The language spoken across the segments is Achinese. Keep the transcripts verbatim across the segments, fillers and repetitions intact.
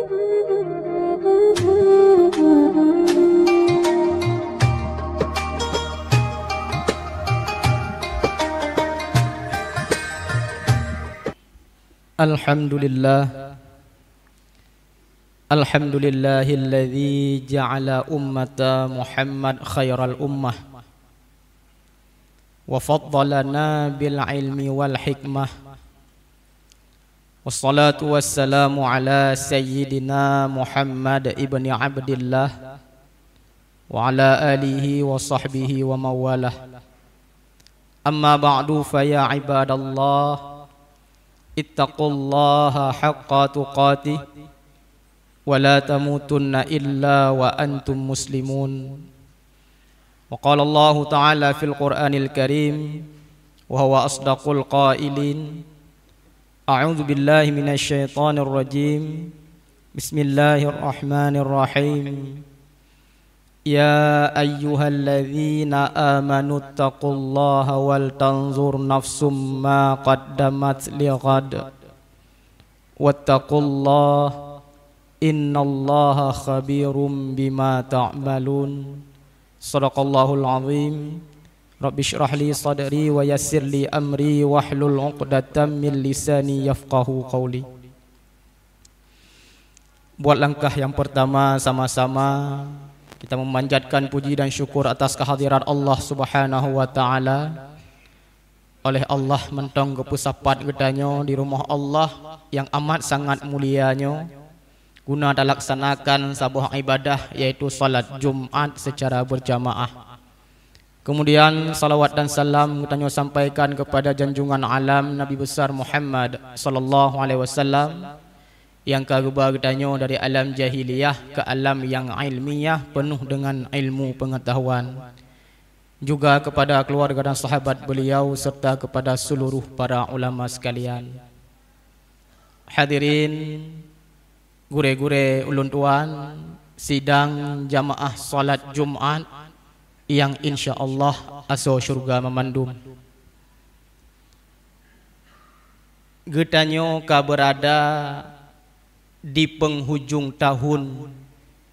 Alhamdulillah. Alhamdulillahilladzi ja'ala ummata Muhammad khairal ummah. Wa faddalana bil ilmi wal hikmah. Wassalatu wassalamu ala sayyidina Muhammad ibni Abdillah wa ala alihi wa sahbihi wa mawalah. Amma ba'du, fa ya ibadallah, ittaqullaha haqqa tuqatih, wa la tamutunna illa wa antum muslimun. Wa qala Allahu ta'ala fil Qur'anil Karim, wa huwa asdaqul qailin, a'udzu billahi minasy syaithanir rajim. Bismillahirrahmanirrahim. Ya ayyuhalladzina amanu taqullaha wal tanzur nafsum ma qaddamat lighad. Wattaqullah, innallaha khabirum bima ta'malun. Sadaqallahul azim. Rabbi shrah li sadri wa yassir li amri wahlul uqdatam min lisani yafqahu qawli. Buat langkah yang pertama, sama-sama kita memanjatkan puji dan syukur atas kehadirat Allah Subhanahu wa Ta'ala. Oleh Allah mantong geupeusapat geutanyoe di rumoh Allah nyang amat sangat mulia nyoe, guna talaksanakan saboh ibadah, yaitu salat Jumat secara berjamaah. Kemudian, salawat dan salam geutanyoe sampaikan kepada junjungan alam Nabi Besar Muhammad sallallahu alaihi wasallam, nyang ka geuba geutanyoe dari alam jahiliyah ke alam nyang ilmiah penuh dengan ilmu pengetahuan, juga kepada keluarga dan sahabat beliau serta kepada seluruh para ulama sekalian. Hadirin, gurée-gurée ulôn tuan, sidang jamaah salat Jumat nyang insya Allah asoe syurga meumandum. Geutanyoe ka beurada di peunghujong tahun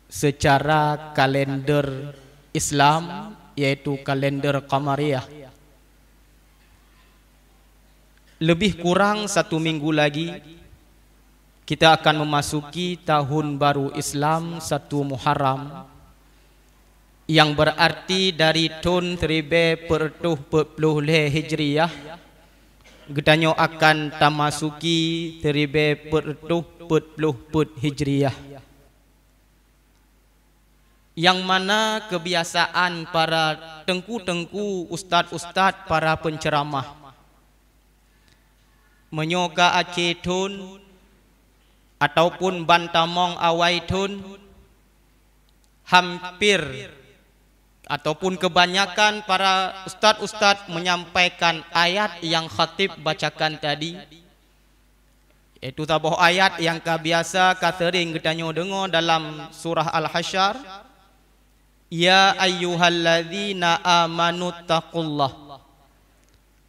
seucara kalender Islam, yaitu kalender Qamariyah. Leubeh kurang satu minggu lagi, kita akan memasuki tahun baru Islam satu Muharram, nyang beurarti dari thon siribée peuet reutôh peuet ploh lhée Hijriyah, geutanyoe akan tamasuki siribée peuet reutôh peuet ploh peuet Hijriyah. Nyang mana keubiasaan para teungku-teungku, ustaz-ustaz, para peunceuramah, meunyoe ka akhé thon ataupun ban tamong awai thon, hamper ataupun keubanyakan para ustaz-ustaz menyampaikan ayat nyang khatib bacakan tadi, yaitu saboh ayat nyang ka biasa ka seuring geutanyoe deungoe dalam surah Al-Hasyr, "Ya ayyuhalladzina amanu taqullah."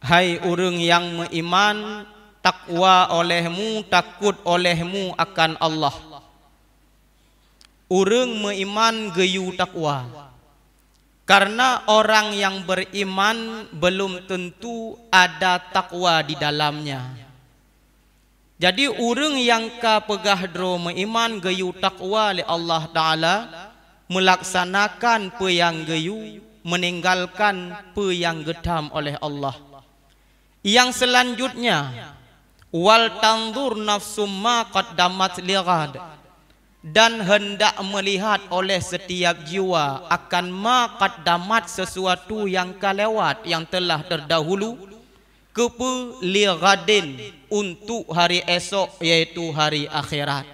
Hai ureuëng nyang meuiman, takwa olehmu, takot olehmu akan Allah. Ureuëng meuiman geuyue takwa. Karena orang yang beriman belum tentu ada takwa di dalamnya. Jadi, ureuëng nyang ka peugah droe meuiman geuyue takwa lé Allah Taala, meulaksanakan peue nyang geuyue, meninggalkan peue nyang geutham oleh Allah. Nyang seulanjutnya, "Wal tanzur nafsum ma qaddamat lighad," dan hendak meulihat oleh setiap jiwa akan ma qaddamat, sesuatu nyang ka lewat, nyang telah terdahulu, keupeue lighadin, untuk hari esok, yaitu hari akhirat.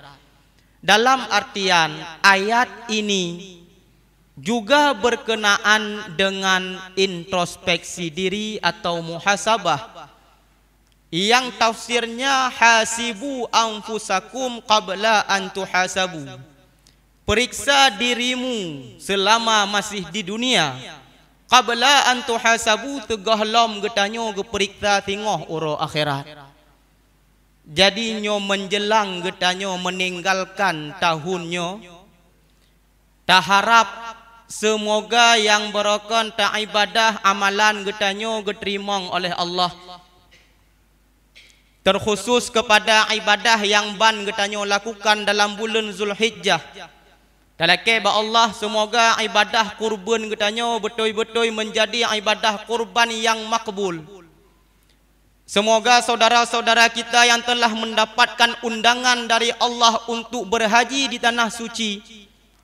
Dalam artian ayat ini juga berkenaan dengan introspeksi diri atau muhasabah, nyang tafsirnya, "Hasibu anfusakum qabla an tuhasabu." Periksa dirimu selama masih di dunia, qabla an tuhasabu, teugohlom geutanyoe geuperiksa singoh uroe akhirat. Jadi nyoe meunjeulang geutanyoe meuninggalkan tahun nyoe, taharab seumoga nyang barokon taibadah amalan geutanyoe geuteurimong oleh Allah. Terkhusus keupada ibadah nyang ban geutanyoe lakukan dalam buleuen Zulhijjah. Talakée bak Allah, seumoga ibadah kurban geutanyoe beutôi-beutôi meunjadi ibadah kurban nyang makbul. Seumoga syedara-syedara kita nyang telah meundapatkan undangan dari Allah untuk beurhaji di Tanah Suci,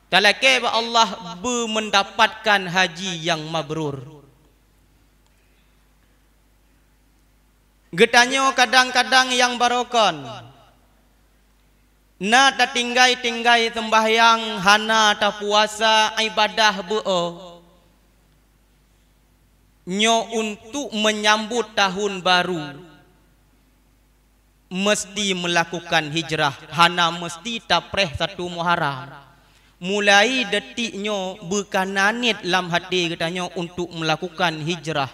talakée bak Allah beumeundapatkan haji nyang mabrur. Geutanyoe kadang-kadang nyang barokon na tatinggai-tinggai seumbahyang, hana tapuasa, ibadah beu-o. Nyoe untuk menyambut tahun baru, meusti meulakukan hijrah, hana meusti tapreh satu Muharram. Mulai detik nyoe beu ka na niet lam até geutanyoe untuk meulakukan hijrah.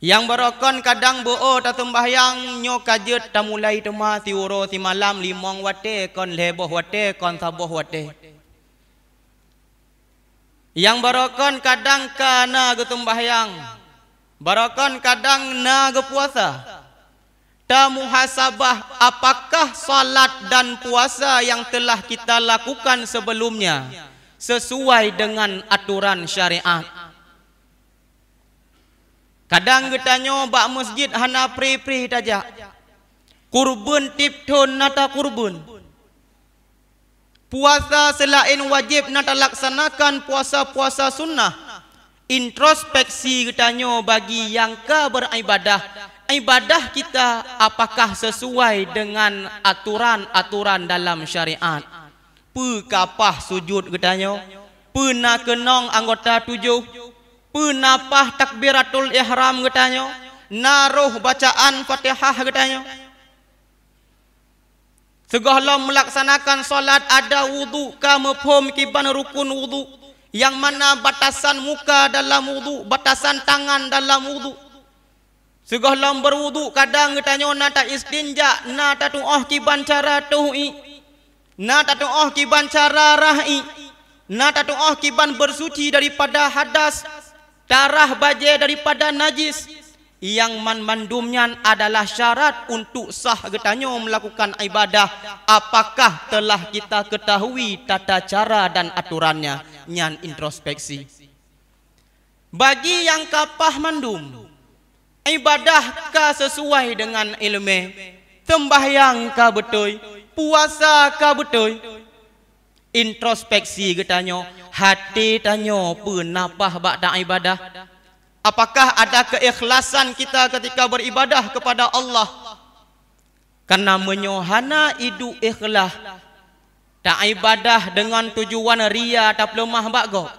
Nyang barokon kadang beu-o taseumbahyang, nyoe ka jeuet tamulai teuma siuroe simalam, limong watée kon lhée boh watée kon saboh watée. Nyang barokon kadang ka na geuseumbahyang, barokon kadang na geupuasa. Tamuhasabah apakah salat dan puasa nyang telah kita lakukan sebelumnya sesuai dengan aturan syariat. Kadang geutanyoe bak meusjid hana pri-pri tajak. Kurban tieb thon na takurban. Puasa seulaén wajéb na talaksanakan puasa-puasa sunnah. Introspeksi geutanyoe bagi nyang ka beuribadah, ibadah kita apakah sesuai dengan aturan-aturan dalam syariat? Peue ka paih sujut geutanyoe? Peue na keunong anggota tujoh? Peue na paih takbiratul ihram geutanyoe? Na roh bacaan Fatihah geutanyoe? Sigohlom meulaksanakan salat ada wudhu, ka muphom kiban rukun wudhu, nyang mana batasan muka dalam wudhu, batasan tangan dalam wudhu. Sigohlom beuwudhu kadang geutanyoe na taistinja, na tatuoh kiban cara toh ié, na tatuoh kiban cara rhah ié, na tatuoh kiban beusuci daripada hadas, tarhah bajée daripada najis. Nyang man-mandum nyan adalah syarat untuk sah geutanyoe meulakukan ibadah apakah telah kita ketahui tata cara dan aturannya. Nyan introspeksi. Bagi nyang ka paih mandum, ibadah ka sesuai dengan iéleumé, seumbahyang ka beutôi, puasa ka beutôi. Introspeksi geutanyoe, até tanyoe peue na paih bak taibadah? Apakah ada keikhlasan kita ketika beribadah kepada Allah? Kareuna meunyoe hana iduek ikhlas, taibadah deungon tujuan ria tapeuleumah bak gob,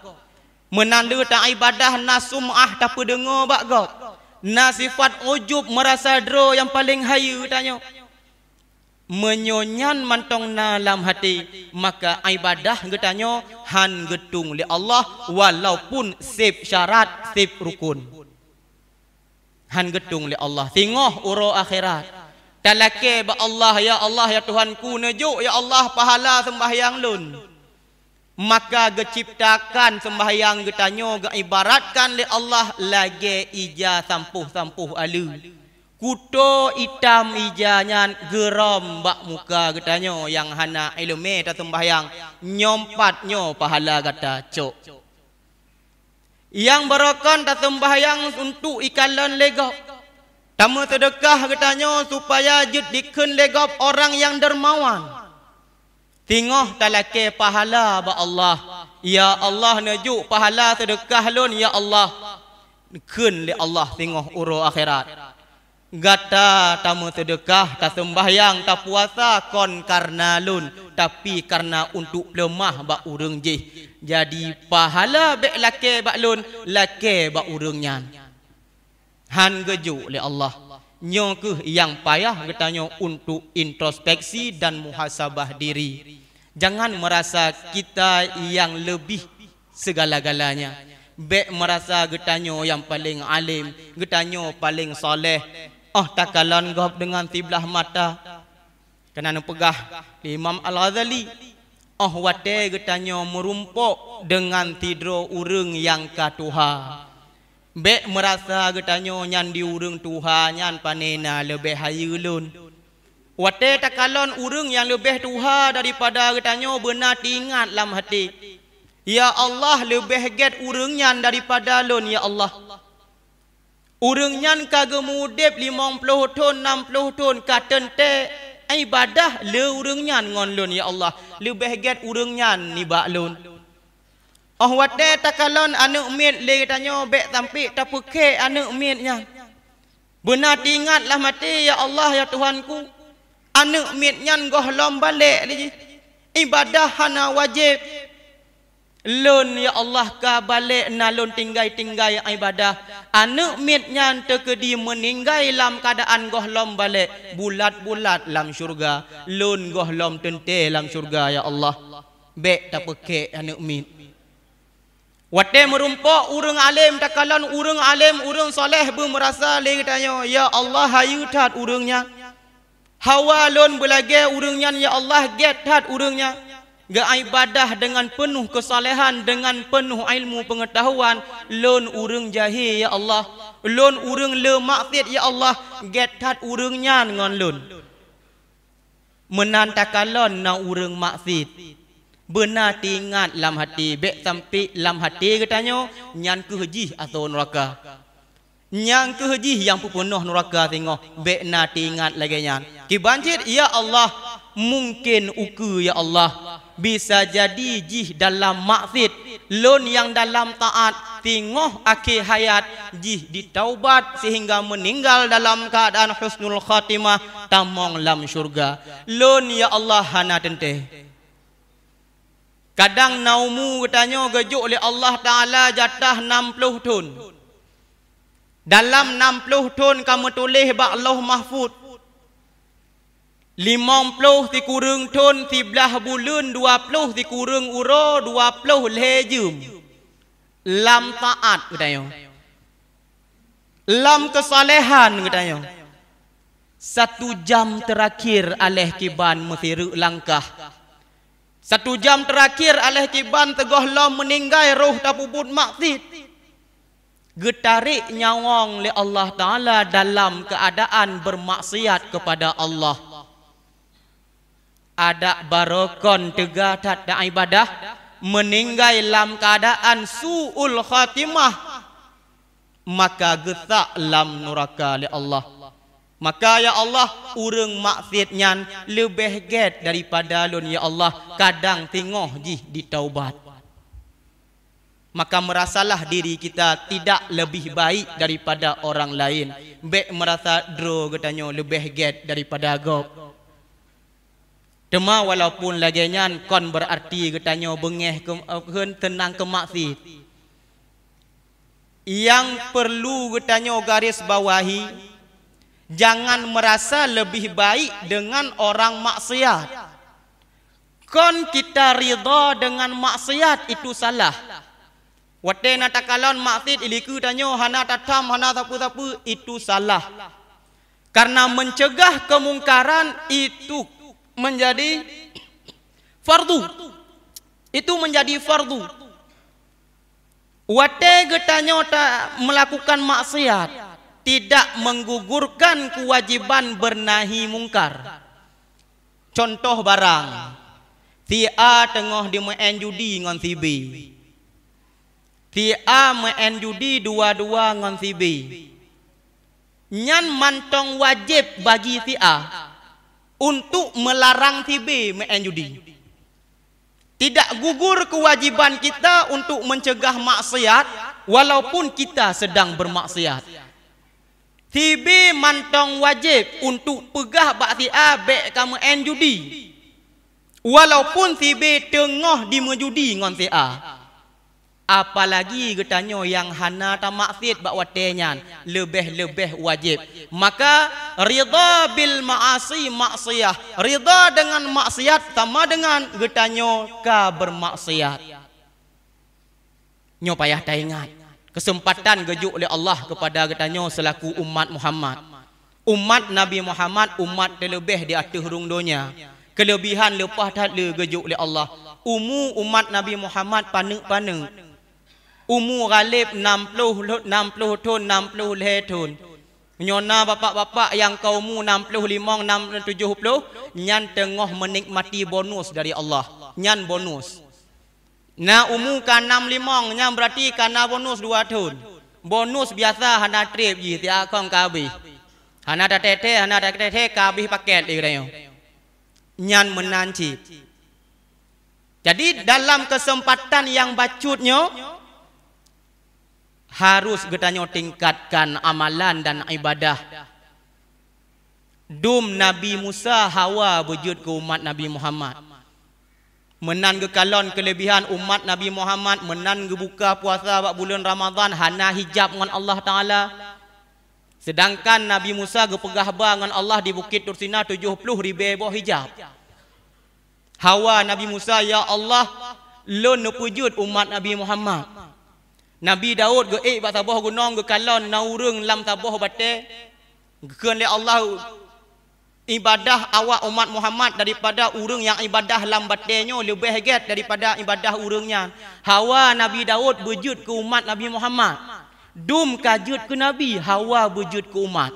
meunan lé taibadah na sum'ah tapeudeungoe bak gob, na sifat ujub meurasa droe nyang paleng hayeue tanyoe. Meunyoe nyan mantong na lam até, maka ibadah geutanyoe han geutueng lé Allah, walaupun seb syarat, seb rukun. Han geutueng lé Allah. Singoh uroe akhirat, talakée bak Allah, "Ya Allah, ya Tuhanku, neujok, ya Allah, pahala seumbahyang lôn." Maka geuciptakan seumbahyang geutanyoe geuibaratkan lé Allah lagée ija sampôh-sampôh aleue. Kuto itam ija nyan geurom bak muka geutanyoe nyang hana iéleumé taseumbahyang, nyoe pat nyoe pahala gata cok. Nyang barokon taseumbahyang untuk ikalon lé gob. Tameuseudeukah geutanyoe supaya jeuet dikheun lé gob orang nyang dermawan. Singoh talakée pahala bak Allah. "Ya Allah, neujok pahala seudeukah lôn, ya Allah." Kheun lé Allah singoh uroe akhirat. Gata tameuseudeukah, taseumbahyang, tapuasa kon kareuna lôn, tapi kareuna untuk peuleumah bak ureuëng jih. Jadi pahala bék lakée bak lôn, lakée bak ureuëng nyan. Han geujok lé Allah. Nyoe kheueh nyang payah geutanyoe untuk introspeksi dan muhasabah diri. Jangan merasa kita yang lebih segala-galanya. Bék meurasa geutanyoe nyang paleng além, geutanyoe paleng saleh. 'Oh takalon gob deungon siblah mata. Kana neupeugah lé Imam Al-Ghazali, 'oh watée geutanyoe meurumpok deungon sidroe ureuëng nyang ka tuha, bék meurasa geutanyoe nyan di ureuëng tuha nyan pane na leubeh hayeue lôn. Watée takalon ureuëng nyang leubeh tuha daripada geutanyoe, beuna teuingat lam até, "Ya Allah, leubeh gét ureuëng nyan daripada lôn, ya Allah." Ureuëng nyan ka geumeuudeb limong ploh thon, nam ploh thon, ka teuntée iébadah lé ureuëng nyan ngon lôn, ya Allah, leubeh gét ureuëng nyan nibak lôn. 'Oh watée takalon aneuëk miet lé geutanyoe, bék sampoe tapeukhée aneuëk miet nyan. Beuna teuingat lam até, "Ya Allah, ya Tuhanku, aneuëk miet nyan gohlom balek lé jih, iébadah hana wajéb. Lôn, ya Allah, ka balek na lôn tinggai-tinggai iébadah. Aneuëk miet nyan teukeudi meuninggai lam keuadaan gohlom balek, bulat-bulat lam syeuruga. Lôn gohlom teuntée lam syeuruga, ya Allah." Bék tapeukhée aneuëk miet. Watée meurumpok ureuëng além, takalon ureuëng além, ureuëng saleh, beumeurasa lé geutanyoe, "Ya Allah, hayeue that ureuëng nyan. Hawa lôn beulagée ureuëng nyan, ya Allah, gét that ureuëng nyan. Geuiébadah deungon peunoh keusalehan, deungon peunoh ilmu peungeutahuan. Lôn ureuëng jahé, ya Allah. Lôn ureuëng le maksiet, ya Allah, gét that ureuëng nyan ngon lôn." Meunan takalon na ureuëng maksiet, beuna teuingat lam até, bék sampoe lam até geutanyoe, "Nyan kheueh jih asoe nuraka. Nyan kheueh jih nyang peupeunoh nuraka singoh." Bék na teuingat lagée nyan. Kiban cit, "Ya Allah, mungken ukeue, ya Allah, bisa jadi jih dalam maksiet, lôn nyang dalam taát, singoh akhé hayat jih ditaubat sehingga meuninggal dalam keuadaan husnul khatimah, tamong lam syeuruga. Lôn, ya Allah, hana teuntée." Kadang na umu geutanyoe geujok lé Allah Taala jatah nam ploh thon. Dalam nam ploh thon ka meutuléh bak Lauh Mahfuz, limong ploh sikureueng thon, siblaih buleuen, dua ploh sikureueng uroe, dua ploh lhée jeuem. Lam taát geutanyoe, lam keusalehan geutanyoe, satu jam teurakhir aléh kiban meusireuk langkah, satu jam teurakhir aléh kiban teugohlom meuninggai roh tapeubuet maksiet, geutarek nyawöng lé Allah Taala dalam keuadaan beumaksiat keupada Allah. Adak barô kon teuga that taibadah, meuninggai lam keuadaan su'ul khatimah, maka geusak lam nuraka lé Allah. Maka, ya Allah, ureuëng maksiet nyan leubeh gét daripada lôn, ya Allah, kadang singoh jih ditaubat. Maka merasalah diri kita tidak lebih baik daripada orang lain. Bék merasa droe geutanyoe leubeh gét daripada gob. Teuma walaupun lagée nyan kon beurarti geutanyoe beungéh keu, kheun teunang keu maksiet. Nyang peurlu geutanyoe garis bawahi, jangan merasa lebih baik dengan orang maksiat. Kon kita ridha dengan maksiat, itu salah. Watée na takalon maksiet, ilikeu tanyoe hana tatham, hana sapeue-sapeue, itu salah. Karena mencegah kemungkaran itu menjadi fardu. Itu menjadi fardu. Watée geutanyoe ta-, melakukan maksiat, tidak menggugurkan kewajiban bernahi mungkar. Contoh barang, si A teungoh dimeu'en judi ngon si B. Si A meu'en judi dua-dua ngon si B. Nyan mantong wajéb bagi si A untuk meularang si B meu'en judi. Tidak gugur kewajiban kita untuk mencegah maksiat walaupun kita sedang bermaksiat. Si B mantong wajéb untuk peugah bak si A bék ka meu'en judi, walaupun si B teungoh dimeujudi ngon si A. Apalagi geutanyoe nyang hana tamaksiet bak watée nyan, leubeh-leubeh wajéb. Maka, ridha bil ma'asi maksiyah. Ridha dengan maksiat sama dengan geutanyoe ka bermaksiat. Nyoe payah taingat, keuseumpatan geujok lé Allah keupada geutanyoe seulaku umat Muhammad. Umat Nabi Muhammad umat teuleubeh di ateueh rhueng donya. Keuleubehan leupah that le geujok lé Allah. Umu umat Nabi Muhammad paneuk-paneuk. Umu ghaleb nam ploh, nam ploh thon, nam ploh lhée thon. Nyoe na bapak-bapak nyang ka umu nam ploh limong, nam, tujoh ploh, nyan teungoh meunikmati bonus dari Allah. Nyan bonus. Na umu ka nam limong, nyan beurati ka na bonus dua thon. Bonus biasa hana treb jih, siat khong ka habéh. Hana tateuthée, hana tateuthée, ka habéh paket di geutanyoe. Nyan meunan cit. Jadi, dalam keuseumpatan nyang bacut nyoe, harus geutanyoe tingkatkan amalan dan ibadah. Dum Nabi Musa hawa beujeuet keu umat Nabi Muhammad. Meunan geukalon keuleubehan umat Nabi Muhammad, meunan geubuka puasa bak buleuen Ramadhan hana hijab ngon Allah Taala. Seudangkan Nabi Musa geupeugah ba ngon Allah di Bukét Tursina tujoh ploh ribée boh hijab. Hawa Nabi Musa, "Ya Allah, lôn neupeujeuet umat Nabi Muhammad." Nabi Daud geuék bak saboh gunong geukalon na ureuëng lam saboh batée. Geukheun lé Allah, ibadah awak umat Muhammad daripada ureuëng nyang ibadah lam batée nyoe leubeh gét daripada ibadah ureuëng nyan. Hawa Nabi Daud beujeuet keu umat Nabi Muhammad. Dum ka jeuet keu nabi, hawa beujeuet keu umat.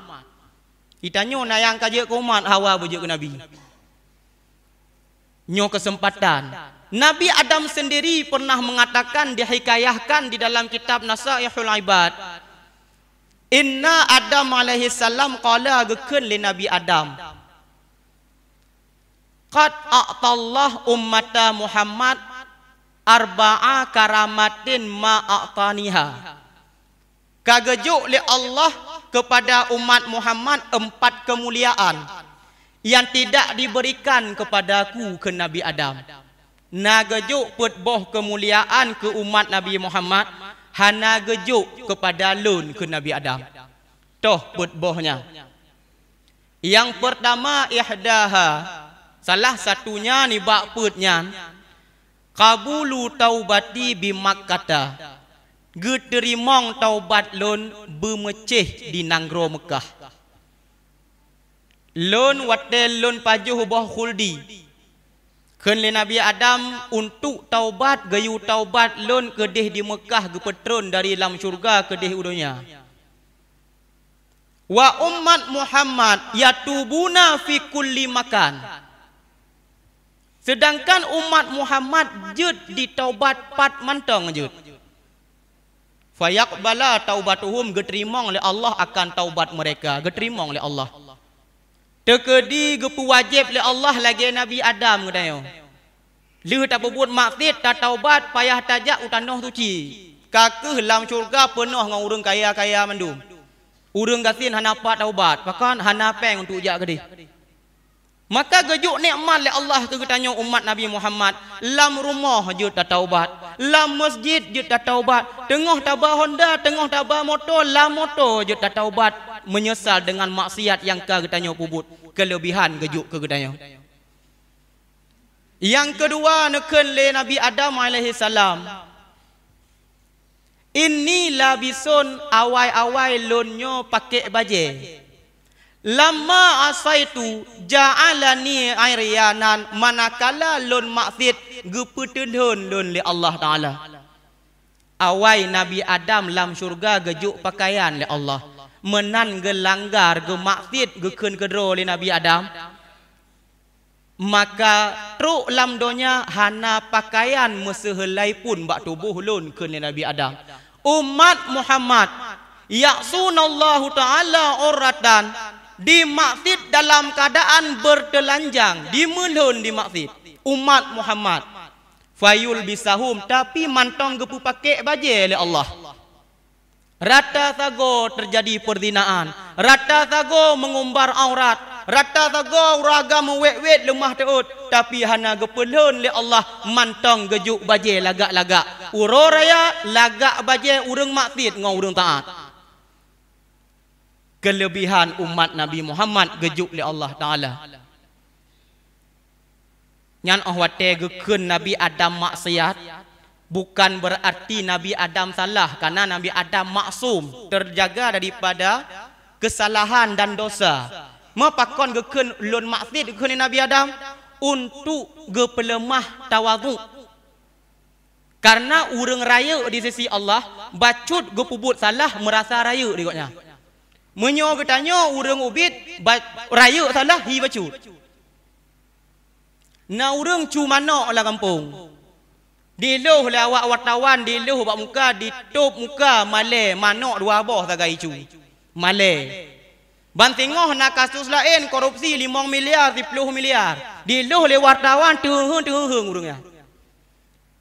Geutanyoe na nyang ka jeuet keu umat, hawa beujeuet keu nabi. Nyoe keuseumpatan. Nabi Adam sendiri pernah mengatakan, dihikayahkan di dalam kitab Nasaihul Ibad, "Inna Adam alaihissalam qala," geukheun lé Nabi Adam, "Qad a'tallah ummata Muhammad arba'a karamatin ma a'taniha." Ka geujok lé Allah keupada umat Muhammad empat keumuliaan nyang tidak diberikan keupadaku, kheun Nabi Adam. Na geujok peuet boh keumuliaan keu umat Nabi Muhammad, hana geujok keupada lôn, kheun Nabi Adam. Toh peuet boh nyan. Nyang peurtama, ihdaha, salah satunya nibak peuet nyan, qabulu taubati bi Makkata, geuteurimong taubat lôn beumeucéh di nanggroe Meukah. Lôn watée lôn pajoh boh khuldi, kheun lé Nabi Adam, untuk taubat, geuyue taubat lôn keudeh di Meukah geupeutron dari lam syurga keudeh u donya. Wa ummat Muhammad yatubuna fi kulli makan. Seudangkan umat Muhammad jeuet ditaubat pat mantong jeuet. Fayaqbala taubatuhum, geuteurimong lé Allah akan taubat mereka, geuteurimong lé Allah. Teukeudi geupeuwajéb lé Allah lagée Nabi Adam geutanyoe. Lheueh tapeubuet maksiet, tataubat, payah tajak u tanoh suci. Ka kheueh lam syurga peunoh ngon ureuëng kaya-kaya mandum. Ureuëng gasien hana pat taubat, pakon hana péng untuk jak keudeh. Maka geujok nikmat lé Allah keu geutanyoe umat Nabi Muhammad, lam rumoh jeuet tataubat, lam masjid jeuet tataubat, teungoh taba honda, teungoh taba moto, lam moto jeuet tataubat, meunyeusal deungon maksiat nyang ka geutanyoe peubuet, keuleubehan geujok keu geutanyoe. Nyang keudua neukheun lé Nabi Adam alaihissalam, "Inni labisun, awai-awai lôn nyoe pakék bajée. Lamma asaitu ja'alani iryanan, manakala lôn maksiet geupeuteuthon lôn lé Allah Taala." Awai Nabi Adam lam syurga geujok pakaian lé Allah, meunan geulanggar, geumaksiet, geukheun keudroe lé Nabi Adam. Maka trok lam donya hana pakaian meuseuheulai pun bak tuboh lôn, kheun lé Nabi Adam. Umat Muhammad, ya'sunallahu ta'ala urratan, dimaksiet dalam keuadaan beuteulanjang, dimeulhon dimaksiet. Umat Muhammad, fayulbisahum, tapi mantong geupeupakék bajée lé Allah. Rata sagoe teujadi peuzinaan, rata sagoe meungumbar aurat, rata sagoe ureuëng agam meuwét-wét leumah teuôt, tapi hana geupeulhon lé Allah, mantong geujok bajée lagak-lagak. Uroe raya lagak bajée ureuëng maksiet ngon ureuëng taát. Keuleubehan umat Nabi Muhammad geujok lé Allah Taala. Nyan óh watée geukheun Nabi Adam maksiat, bukan beurarti Nabi Adam salah, kareuna Nabi Adam maksum, teujaga daripada keusalahan dan dosa. Meupakon geukheun lôn maksiet, geukheun lé Nabi Adam, untuk geupeuleumah tawadhu. Kareuna ureuëng rayeuk di sisi Allah, bacut geupeubuet salah meurasa rayeuk di gobnyan. Meunyoe geutanyoe ureuëng ubit, ba-, rayeuk salah hi bacut. Na ureuëng cu manok lam gampông. Dilôh lé awak wartawan, dilôh bak muka, ditôb muka, malée, manok dua boh sagai cu. Malée. Ban singoh na kasus laén korupsi limong miliar, siploh miliar. Dilôh lé wartawan, teuheueng-teuheueng ureuëng nyan.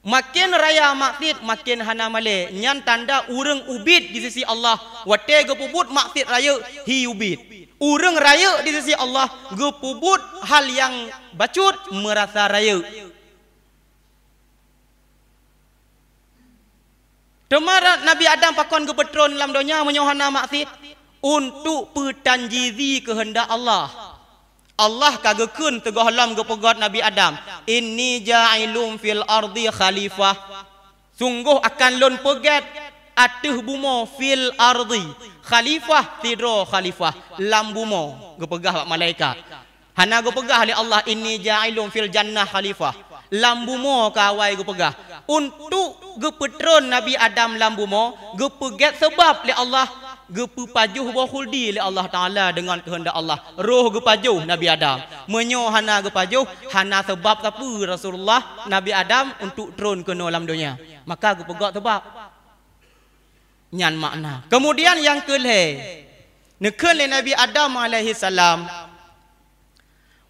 Maken raya maksiet, maken hana malée. Nyan tanda ureuëng ubit di sisi Allah. Watée geupeubuet maksiet rayeuk, hi ubit. Ureuëng rayeuk di sisi Allah, geupeubuet hal nyang bacut, meurasa rayeuk. Teuma Nabi Adam pakon geupeutron lam donya meunyoe hana maksiet? Untuk peutanjizi keuheundak Allah. Allah ka geukheun teungoh lom geupeugét Nabi Adam, "Inni ja'ilun fil ardi khalifah." Sunggoh akan lôn peugét ateueh bumoe fil ardi khalifah, sidroe khalifah lam bumoe, geupeugah bak malaikat. Hana geupeugah lé Allah, "Inni ja'ilun fil jannah khalifah." Lam bumoe ka awai geupeugah. Untuk geupeutron Nabi Adam lam bumoe, geupeugét seubab lé Allah, geupeupajoh boh khuldi lé Allah Taala deungon keuheundak Allah. Roh geupajoh Nabi Adam. Meunyoe hana geupajoh, hana seubab sapeue Rasulullah, Nabi Adam untuk tron keunoe lam donya. Maka geupeugét seubab. Nyan makna. Keumudian nyang keu lhée, neukheun lé Nabi Adam alaihissalam,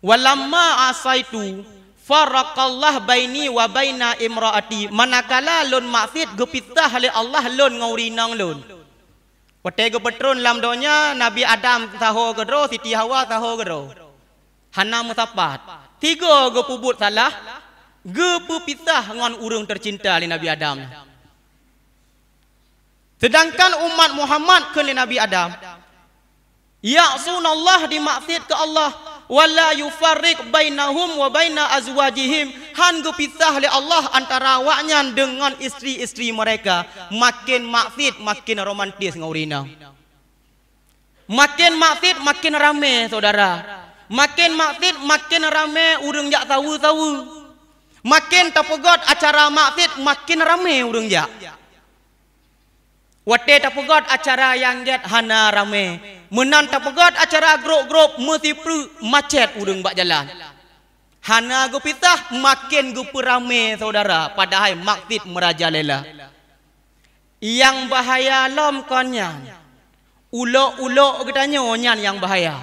"Walamma asaitu, farraqallah baini wa baina imraati." Manakala lôn maksiet, geupisah lé Allah lôn ngon ureuëng inong lôn. Watée geupeutron lam donya, Nabi Adam saho keudroe, Siti Hawa saho keudroe. Hana meusapat. Tiga geupeubuet salah, geupeupisah ngon ureuëng teucinta lé Nabi Adam. Seudangkan umat Muhammad, kheun lé Nabi Adam, ya'sunallah, dimaksiet keu Allah, "wa la yufarriq bainahum wa baina azwajihim," han geupisah lé Allah antara awaknyan deungon istri-istri mereka. Maken maksiet, maken romantis ngon ureuëng inong. Maken maksiet, maken ramé, saudara. Maken maksiet, maken ramé ureuëng jak saweue-saweue. Maken tapeugét acara maksiet, maken ramé ureuëng jak. Watée tapeugét acara nyang gét, hana ramé. Meunan tapeugét acara grôp-grôp, meusipruek, macet ureuëng bak jalan. Hana geupisah, maken geupeuramé, saudara, padahai maksiet meurajalela. Nyang bahaya lom kon nyan, ulok-ulok geutanyoe nyan nyang bahaya.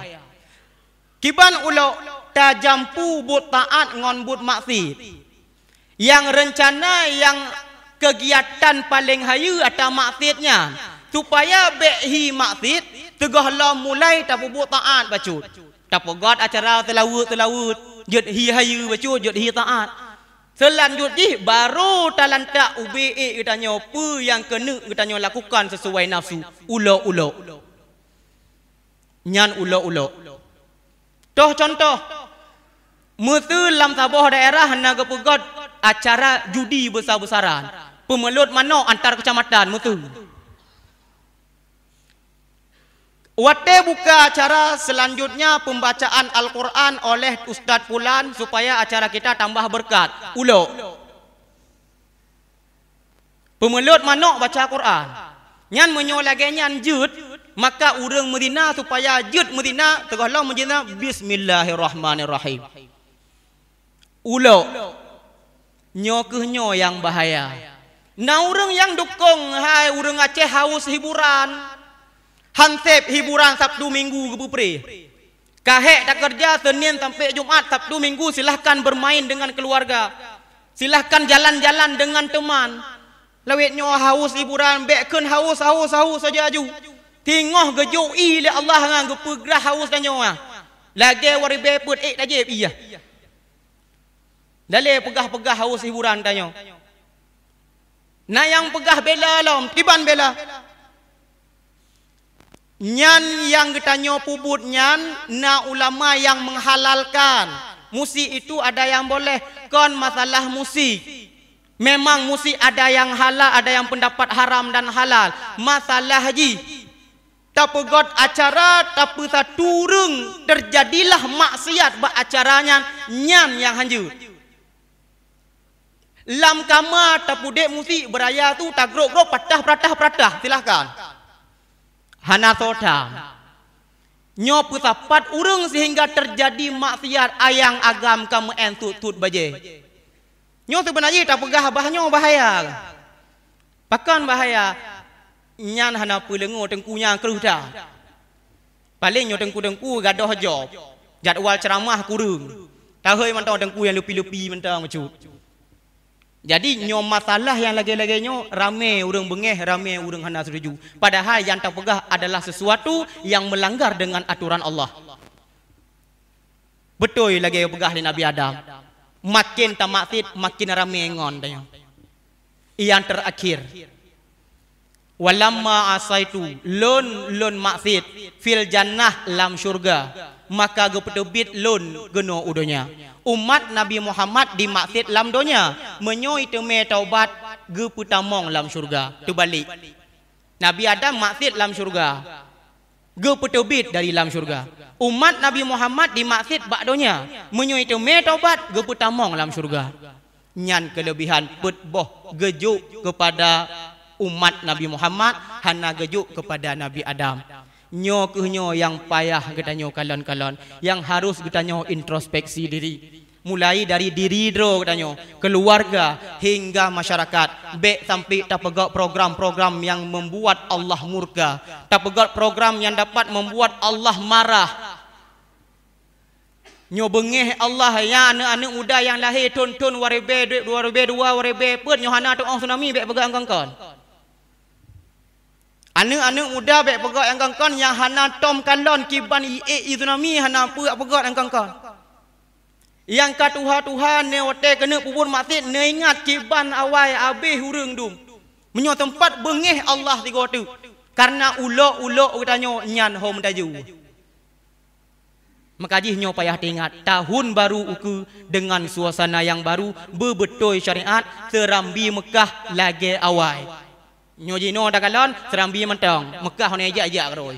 Kiban ulok, tajampu buet taát ngon buet maksiet. Nyang reuncana, nyang keugiatan paleng hayeue atra maksiet nyan, supaya bék hi maksiet, teungoh lom mulai tapeubuet taát bacut. Tapeugét acara seulaweuet-seulaweuet, jeuet hi hayeue bacut, jeuet hi taát. Seulanjut jih, barô talantak ubé ék geutanyoe peue nyang keuneuk geutanyoe lakukan sisuai nafsu, ulok-ulok. Nyan ulok-ulok. Toh cuntoh, meuseu lam saboh daerah na geupeugét acara judi beusa-beusaran, peumeulot manok antar keucamatan, meuseu. Watée buka acara seulanjutnya pembacaan Al-Quran oleh Ustaz Pulan supaya acara kita tambah beureukat. Ulok. Peumeulot manok baca Quran. Nyan meunyoe lagée nyan jeuet, maka ureuëng meuzina supaya jeuet meuzina, teungoh lom meuzina, "Bismillahirrahmanirrahim." Ulok. Nyoe kheueh nyoe nyang bahaya. Na ureuëng nyang dukong, hai ureuëng Aceh haus hiburan. Hanseb hiburan Sabtu Minggu geupeupreh. Ka hék takeureuja Senin sampai Jumat, Sabtu Minggu silahkan bermain dengan keluarga. Silahkan jalan-jalan dengan teman. Lawét nyoe haus hiburan, bék kheun haus, haus, haus saja aju. Teungoh geujok ie lé Allah nyan geupeugrah haus tanyoe. Lagée waréh bée peuet ék tajép ie. Dalé peugah-peugah haus hiburan tanyoe. Na nyang peugah bela lom, kiban bela. Nyan nyang geutanyoe peubuet nyan na ulama nyang menghalalkan. Musik itu ada yang boleh, kon masalah musik. Memang musik ada yang halal, ada yang pendapat haram dan halal. Masalah jih, Tapeugöt acara, tapeusatu ureuëng, teujadilah maksiat bak acara nyan, nyan nyang hanjeuet. Lam kama tapeudeh musik beuraya tu tagrok-grok, patah, patah, patah, silahkan. Hana soe that. Nyoe peusapat ureuëng sehingga teujadi maksiat, ayang agam ka meu'en sut-sut bajée. Nyoe seubeuna jih tapeugah bah nyoe bahaya. Pakon bahaya? Nyan hana peuleungoe teungku nyang kreueh that. Paleng nyoe teungku-teungku gadôh job, jadwal ceuramah kureueng. Tahôi mantong teungku nyang leupi-leupi mantong bacut. Jadi nyoe masalah nyang lagée-lagée nyoe ramé ureuëng beungéh, ramé ureuëng hana setuju. Padahai nyang tapeugah adalah sesuatu nyang meulanggar deungon atoran Allah. Beutôi lagée peugah lé Nabi Adam, maken tamaksiet maken ramé ngon tanyoe. Nyang teurakhir, "Walamma asaitu," lôn, lôn maksiet, "fil jannah," lam syeuruga, "maka geupeuteubiet lôn keunoe u donya." Umat Nabi Muhammad dimaksiet lam donya, meunyoe jiteumé taubat, geupeutamong lam syeuruga. Teubalek, Nabi Adam maksiet lam syeuruga, geupeuteubiet dari lam syeuruga. Umat Nabi Muhammad dimaksiet bak donya, meunyoe jiteumé taubat, geupeutamong lam syeuruga. Nyan keuleubihan peuet boh geujok keupada umat Nabi Muhammad, hana geujok keupada Nabi Adam. Nyoe kheueh nyoe nyang payah geutanyoe kalon-kalon, nyang harôh geutanyoe introspeksi diri. Mulai dari diri droe geutanyoe, keuluwarga, hingga masyarakat. Bék sampai tapeugöt program-program nyang membuat Allah murka, tapeugöt program nyang dapat membuat Allah marah. Nyoe beungéh Allah, ya, aneuëk-aneuëk muda nyang lahé thon-thon dua ribée, dua ribée dua, dua ribée peuet, nyoe hana tuoh tsunami bék peugah nyang kon-kon. Aneuëk-aneuëk muda bék peugah nyang kon-kon, nyang hana tom kalon kiban ié tsunami hana peue peugah nyang kon-kon. Nyang ka tuha-tuha nyoe watée keuneuk peubuet maksiet, neuingat kiban awai abéh ureuëng dum. Meunyoe teumpat beungéh Allah sigoe teuk, kareuna ulok-ulok geutanyoe nyan hom tajeu. Maka jih nyoe payah teuingat, tahun baru ukeue deungon suasana nyang baru, beubeutôi syariat, seurambi Meukah lagée awai. Nyoe jinoe takalon, seurambi mantong, Meukah hana ijak-jak keurôi.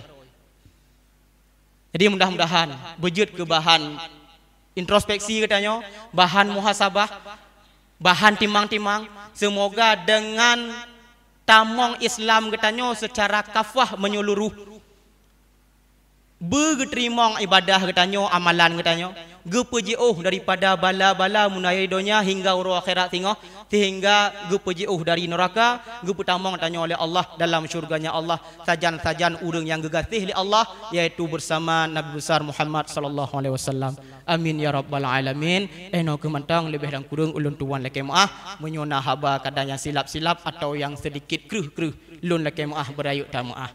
Jadi mudah-mudahan beujeuet keu bahan introspeksi geutanyoe, bahan muhasabah, bahan timang-timang, seumoga deungon tamong Islam geutanyoe seucara kafah meunyeuluruh, beugeuteurimong ibadah geutanyoe, amalan geutanyoe, geupeujiôh daripada bala-bala meunayai donya hingga uroe akhirat singoh, sehingga geupeujiôh dari neuraka, geupeutamong tanyoe lé Allah dalam syurga-Nya Allah, sajan-sajan ureuëng nyang geugaséh lé Allah, yaitu beusama Nabi Besar Muhammad sallallahu alaihi wasallam. Amin ya rabbal alamin. Eh, nyoe kheueh mantong, leubeh dan kureueng ulôn tuwan lakée meuáh. Meunyoe na haba kadang nyang silap-silap atawa nyang seudikit kreueh-kreueh, lôn lakée meuáh, beurayeuk tameuáh.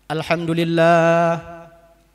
Alhamdulillah.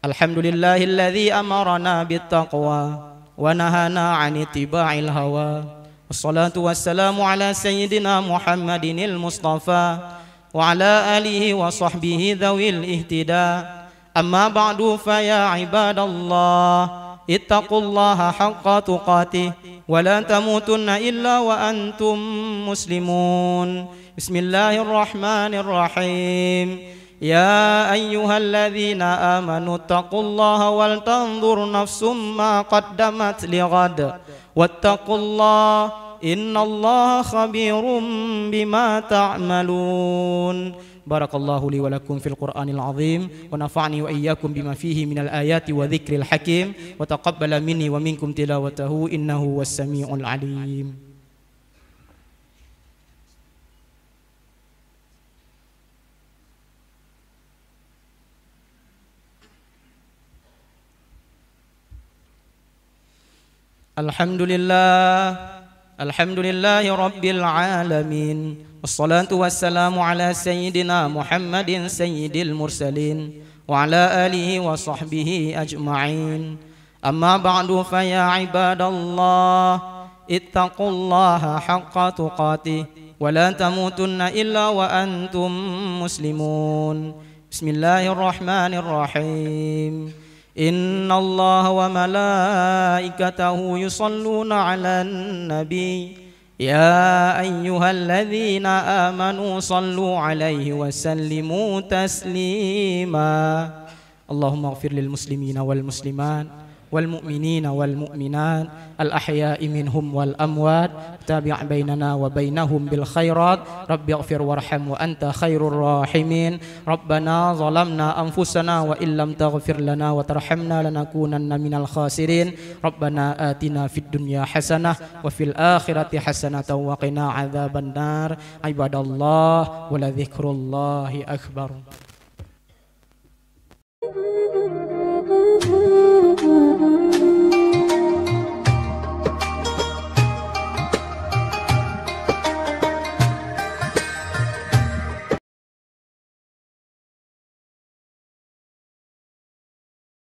Alhamdulillahilladzi amarana bittaqwa wa nahana 'an ittiba'il hawa. Wassalatu wassalamu ala sayyidina Muhammadinil Mustafa wa ala alihi wa sahbihi dzawil ihtida. Amma ba'du, fa ya ibadallah, ittaqullaha haqqa tuqatih wa la tamutunna illa wa antum muslimun. Bismillahirrahmanirrahim. Ya ayyuhalladzina amanu ittaqullaha wal tanzur nafsum ma qaddamat lighad. Wattaqullah, innallaha khabirum bima ta'malun. Barakallahu li wa lakum fil Qur'anil azim, wa nafa'ni wa iyyakum bima fihi minal ayati wa dzikril hakim, wa taqabbala minni wa minkum tilawatahu, innahu huwas samiul alim. Alhamdulillah. Alhamdulillahi rabbil alamin. Wassalatu wassalamu ala sayyidina Muhammadin sayyidil mursalin wa ala alihi wa sahbihi ajma'in. Amma ba'du, fa ya ibadallah, ittaqullaha haqqa tuqatih wa la tamutunna illa wa antum muslimun. Bismillahirrahmanirrahim. Innallaha wa malaikatahu yusalluna 'alan nabi. يا أيها الذين آمنوا صلوا عليه وسلموا تسليما. اللهم اغفر للمسلمين والمسلمات والمؤمنين والمؤمنات الأحياء منهم والأموات، تابع بيننا وبينهم بالخيرات. رب اغفر وارحم وأنت خير الراحمين. ربنا ظلمنا أنفسنا وإن لم تغفر لنا وترحمنا لنكونن من الخاسرين. ربنا آتنا في الدنيا حسنة وفي الآخرة حسنة وقنا عذاب النار. عباد الله، ولذكر الله أكبر.